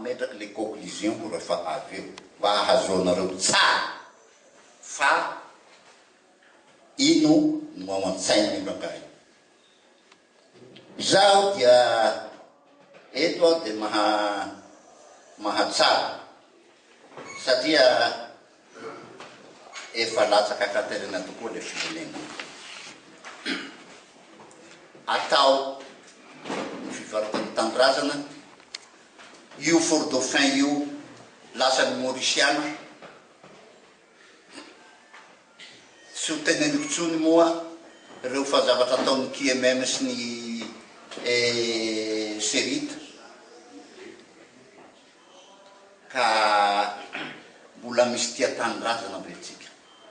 Hametraky le conclusion-ko rehefa avy eo mba ahazoanareo tsara fa ino no ao an-tsain'io rangahy io. Izaho dia eto aho dia maha mahatsapa satria efa latsaka an-katerena tokoa le firenena. Atao ny fivarotana tanindrazana, io Fort Dauphin io lasan'ny Maurisiana, Tsy ho teneniko intsony moa ireo fa zavatra ataon'ny QMM sy ny Cerit ka mbola misy tia tanindrazana ve tsika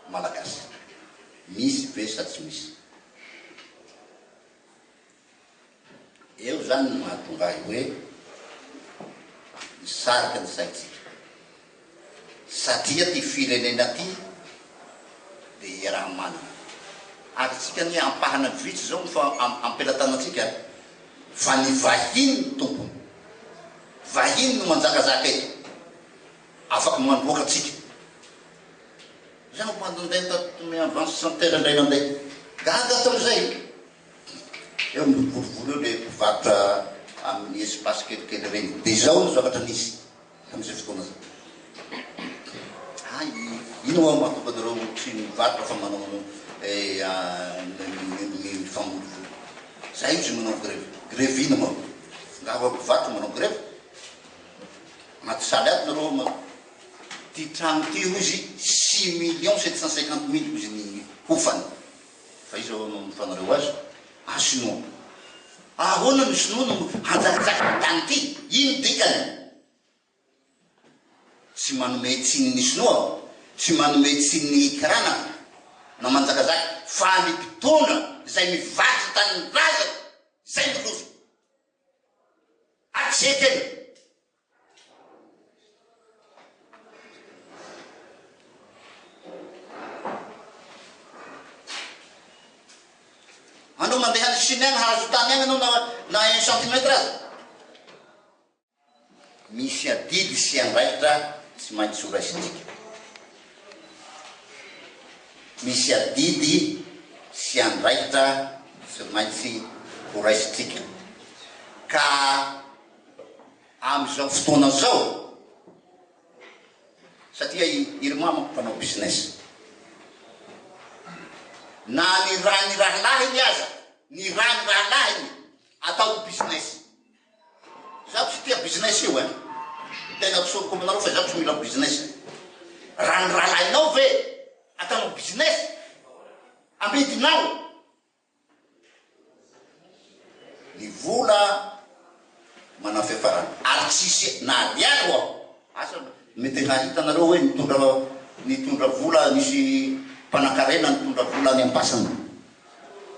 Malagasy? Misy ve sa tsy misy? Eo izany no mahatonga ahy hoe misarika ny saintsika. Satria ty firenena ty dia iaraha-manana. Ary tsika anie ampahana vitsy izao no fa am-pelatanantsika fa ny vahiny no tompony. Vahiny no manjakazaka eto. Afaka mandroaka antsika. Zaho mandeha tato Miavance Center indray nandeha. Gaga tamin'izay. Eo mivorivory eo le mpivarotra amin'ny espace kelikely ireny. Dia izao no zavatra nisy tamin'izay fotoana izay. Hay, ino hoa mahatonga anareo tsy mivarotra fa manao ny mifamorivory. Zay izy manao grevy. Grevy ino moa? Nga hoa mpivarotra manao grevy? Anaty salle ato nareo manao. Ty trano ty hoy izy 6 millions 750 mille hoy izy ny hofany. Fa iza hono no fanareo azy? Ah sinoa. Ahoana no sinoa no hanjakazaka ny tany ity? Ino dikany? Tsy manome tsiny ny sinoa aho, tsy manome tsiny ny karana na manjakazaka fa ny mpitondra izay mivarotra tanindrazana izay no loza. Ary tsy ekena. Anao mandeha any Chine any hahazo tany any anao na na un centimètre aza. Misy adidy sy andraikitra tsy maintsy ho raisintsika. Misy adidy sy andraikitra tsy maintsy ho raisintsika. Ka amin'izao fotoana izao, satria i Irma manko mpanao business, na ny ràn'ny rahalahiny aza, ny ràn'ny rahalahiny ataony business. Izaho tsy tia business io eh. Tena tsoriko aminareo fa izaho tsy mila business. Ràn'ny rahalahinao ve ataonao business? Amidinao? Ny vola manao fiafarana ary tsisy na ariary ho aho. Asa mety hahita anareo hoe nitondra nitondra vola nisy mpanankarena nitondra vola any ampasana.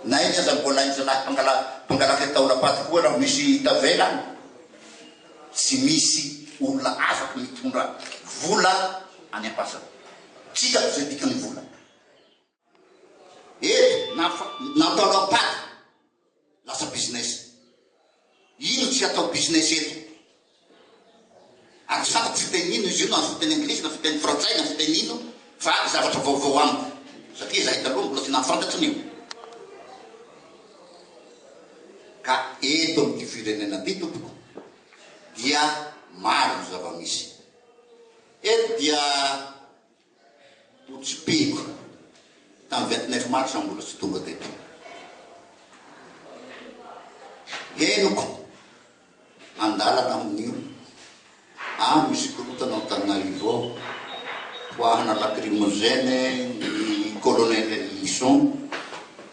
Na iny aza mbola hain'ny zalahy mpangala mpangalaka taolam-paty koa raha misy tavela any. Tsy misy olona afaka mitondra vola any ampasana. Tsy hitako izay dikan'ny vola. Eto na na taolam-paty lasa business. Ino tsy atao business eto? Ary tsy fantatro fiteny ino izy io na fiteny anglisy na fiteny frantsay na fiteny ino fa zavatra vaovao amiko satria izahay taloha mbola tsy nahafantatra an'io. Ka eto amin'ity firenena ity tompoko dia maro ny zava-misy. Eto dia Notsipihiko tamin'ny 29 mars aho mbola tsy tonga teto. Henoko andalana amin'io, ah misy korontana ao Antananarivo ao, poahana lacrymogène ny colonel Lison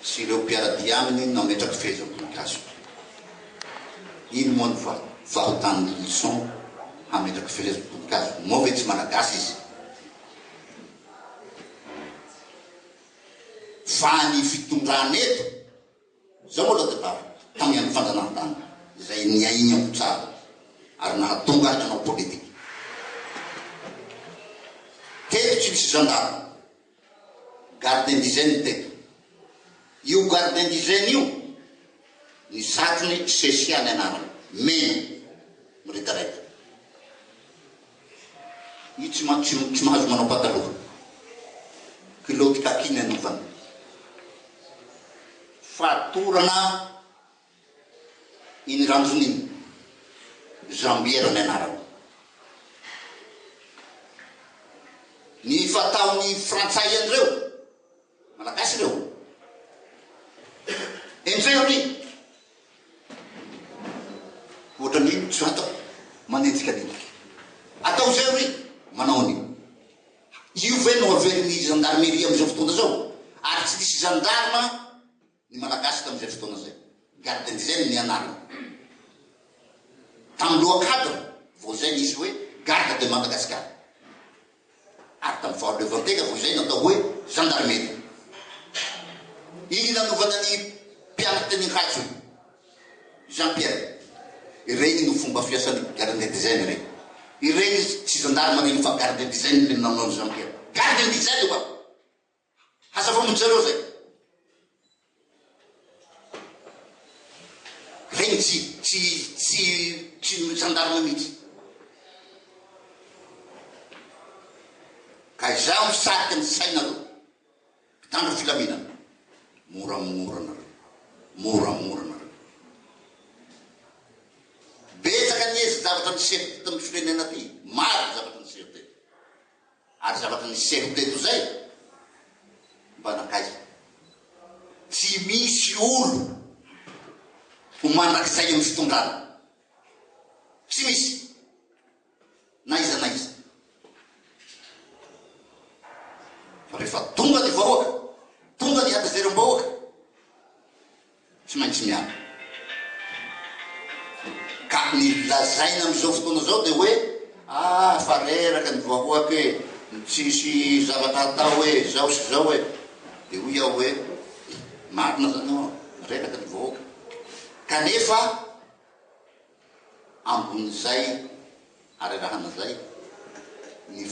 sy ireo mpiara-dia aminy nametraka fehezam-boninkazo. Ino moa ny fahotan'i Lison hametraka fehezam-boninkazo? Moa ve tsy Malagasy izy? Fa ny fitondrana eto, zao aloha tantara, tamin'ny andro fanjanahantany, izay niainako tsara ary nahatonga ahy nanao politika. Teto tsy misy gendarme, garde indigène teto. Io garde indigène io, ny satrony Sesia ny anarany, mena, miredareda. Io tsy tsy mahazo manao pataloha. Kilaoty kaki ny anaovany. Fatorana iny ranjony iny. Jambière ny anarany. Ny fataon'ny frantsay an'ireo. Malagasy ireo. Enjeho ry. Ohatran'io tsy atao manenjika an'io. Atao izay ry manao an'io. Io ve no averin'ny gendarmerie amin'izao fotoana izao? Ary tsy nisy gendarme ny Malagasy tamin'izay fotoana izay. Garde indigène ny anarany. Tamin'ny loi cadre vao izay nisy hoe garde de Madagascar. Ary tamin'ny fahaleovantena vao izay natao hoe gendarmerie. Iny nanovana ny mpianatra teny Ankatso iny. Jean Pierre. Ireny no fomba fiasan'ny garde indigène ireny. Ireny tsy gendarme ireny fa garde indigène le nanao an'i Jean Pierre. Garde indigène ho'a. Hazavao amin-jareo zay. Regny tsy tsy tsy tsy gendarme mihitsy. Ka izaho misarika ny sainareo mpitandro filaminana. Moramora nareo. Moramora nareo. Betsaka anie zavatra niseho teto amin'ny firenena ty. Maro ny zavatra niseho teto. Ary zavatra niseho teto izay mba nankaiza? Tsy misy olo ho mandrakizay amin'ny fitondrana. Tsy misy. Na iza na iza. Fa rehefa tonga ny vahoaka, tonga ny hatezeram-bahoaka, Tsy maintsy miala. Ka ny lazaina amin'izao fotoana izao dia hoe, ah fa reraka ny vahoaka e, tsisy zavatra atao e, izao sy izao e. Dia hoy aho hoe, marina izany ho'a, reraka ny vahoaka. Kanefa Ambonin'izay harerahana izay ny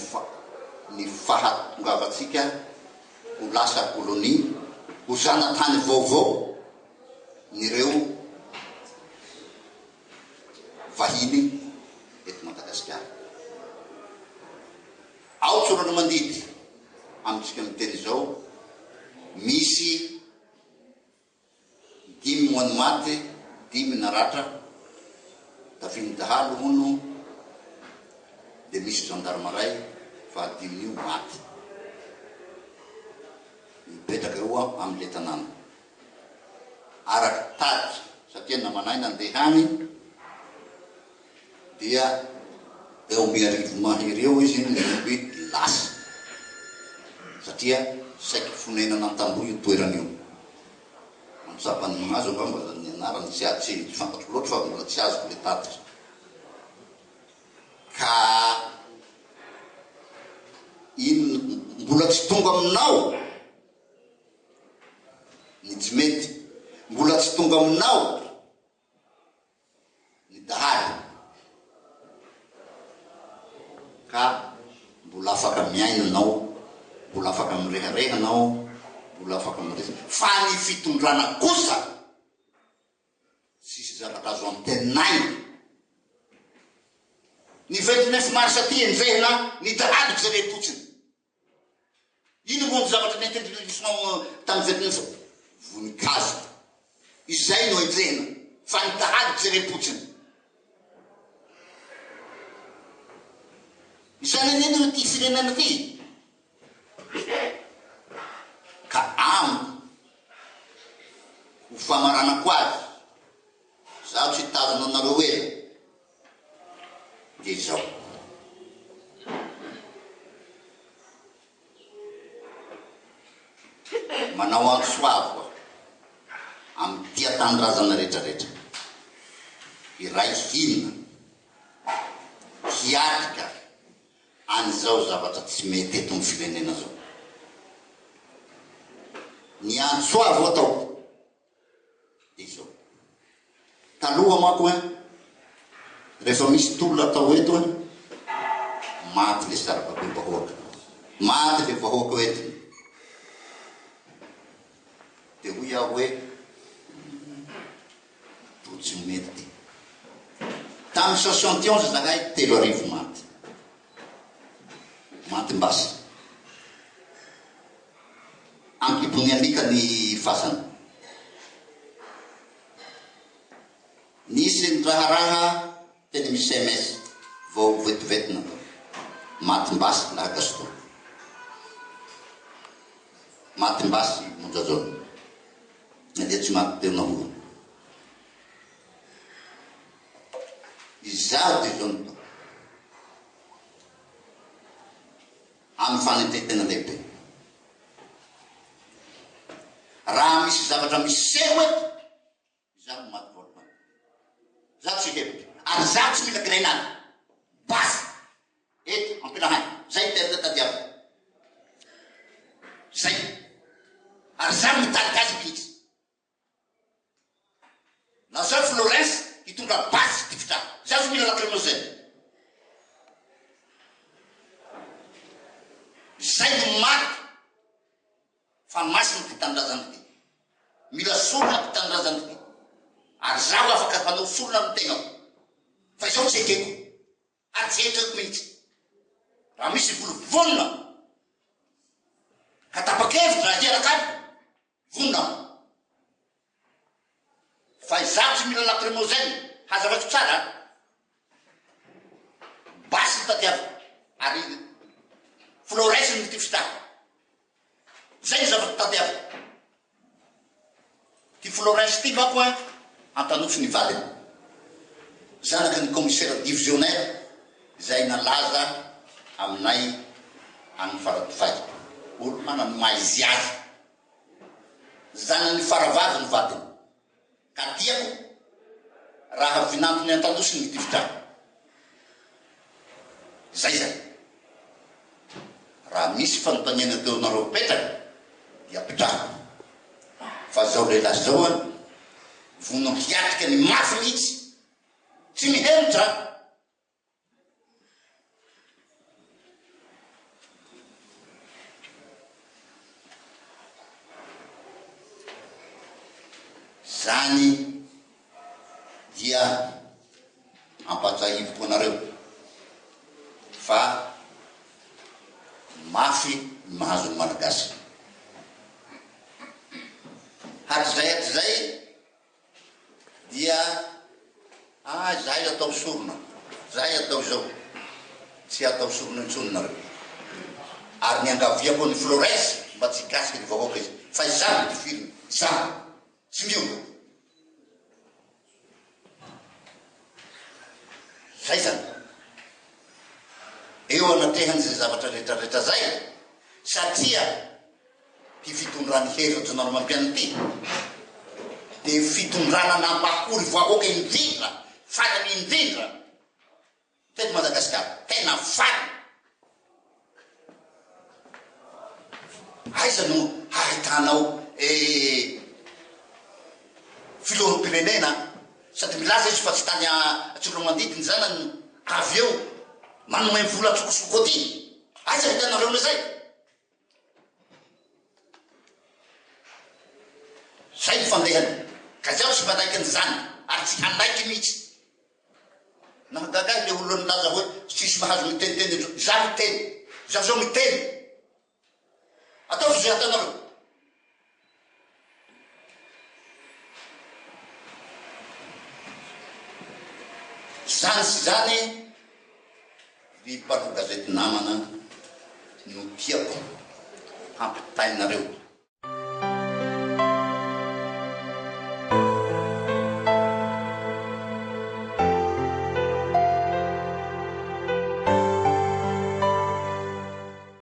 ny fahatongavantsika ho lasa kolonia, ho zanatany vaovao n'ireo vahiny eto Madagasikara. Ao Tsiroanomandidy, amintsika miteny izao, misy. Dimy moa ny maty, dimy naratra, tafihin'ny dahalo hono dia misy gendarme ray fahadimin'io maty. Mipetraka eo amin'ilay tanàna. Araka tatitra satria namanay nandeha any Dia eo Miarivo Mahery eo izy no hoe lasa. Satria saiky fonenana an-tamboho io toerana io. Antsapan'ny Mahazo angamba zany ny anarany, tsy tsy fantatro loatra fa mbola tsy azoko le tatitra. Ka inona, mbola tsy tonga aminao ny tsy mety, mbola tsy tonga aminao ny dahalo ka mbola afaka miaina anao, mbola afaka mirehareha anao, mbola afaka miresaka, fa ny fitondrana kosa tsisy zavatra azo antenaina. Ny 29 mars aty enjehina ny dahalo jerem-potsiny. Inona moa ny zavatra nentin-dry Lylison tamin'ny 29? Voninkazo. Izay no enjehina, fa ny dahalo jerem-potsiny. Izany anie no ity firenena ity. Ka amiko, ho famaranako azy, izaho tsy hitazona anareo ela. Dia izao. Manao antso avo aho amin'ny tia tanindrazana rehetra rehetra hiray hina hiatrika an'izao zavatra tsy mety eto amin'ny firenena izao. Ny antso avo ataoko dia izao. Taloha manko ein, rehefa misy tolona atao eto ein, maty le sarababem-bahoaka, maty le vahoaka eo entiny. Dia hoy aho hoe, toa tsy mety ty. Tamin'ny 71 zahay 3000 maty. Matim-basy. Ankibon'ny alika ny fasana. Nisy ny raharaha teny amin'ny CMS vao vetivety natao. Matim-basy lahy Gaston. Matim-basy Monja Jaona. Na dia tsy maty teo nahoana. Izaho dia izao no ataoko. Amin'ny fanetren-tena lehibe. Raha misy zavatra miseho eto, izaho no maty voalohany. Izaho tsy hevitra. Ary izaho tsy mila grenady. Basy. Eto, ampilahaina. Izay no tena tadiaviko. Izay. Ary izaho no mitarika azy mihitsy. Lazao Florens hitondra basy hitifitra ahy. Izaho tsy mila lacrymogène. Izay no marika fa masina ity tanindrazana ity. Mila sorona ity tanindrazana ity. Ary izaho afaka hanao sorona amin'ny tenako. Fa izao tsy ekeko. Ary tsy ekeko mihitsy. Raha misy vola vonona ka tapa-kevitra hiaraka amiko, Vonona aho. Fa izaho tsy mila lacrymogène, hazavaiko tsara an! Basy no tadiaviko, ary flores no mitifitra ahy. Zay ny zavatra tadiaviko. Ty flores ty manko an, Antanosy ny vadiny. Zanaky ny commissaire divisionnaire izay nalaza aminay any Faradofay. Olo manana ny maha izy azy. Zanany faravavy ny vadiny. Ka tiako raha vinantony Antanosy ny mitifitra ahy. Zay zany. Raha misy fanontaniana teonareo apetraka dia apetraho. Fa zao lehilahy zao an, vonona hiatrika ny mafy mihitsy. Tsy mihemotra an. Zany dia ampatsahiviko anareo fa mafy ny mahazo ny Malagasy. Hatrizay hatrizay dia ah izahay atao sorona, izahay atao izao, tsy atao sorona intsony nareo. Ary niangaviako an'i Flores mba tsy hikasika ny vahoaka izy, fa izaho no tifiriny, izaho, tsy miova. Zay zany. Eo anatrehan'izay zavatra rehetra rehetra zay, satria Ity fitondran'i Hery Rajaonarimampianina ity dia fitondrana nampahory vahoaka indrindra, farany indrindra teto Madagasikara, tena farany. Aiza no hahitanao filoham-pirenena sady milaza izy fa tsy tany Tsiroanomandidy ny zanany no avy eo manome vola an-tsokosoko aty? Aiza ahitanareo an'izay? Zay ny fandehany. Ka izaho tsy manaiky an'izany ary tsy hanaiky mihitsy. Nahagaga ahy le olona nilaza hoe tsisy mahazo miteniteny eto. Izaho miteny. Izaho zao miteny. Ataovy izay ataonareo. Izany sy izany ry mpanao gazety namana no tiako hampitainareo.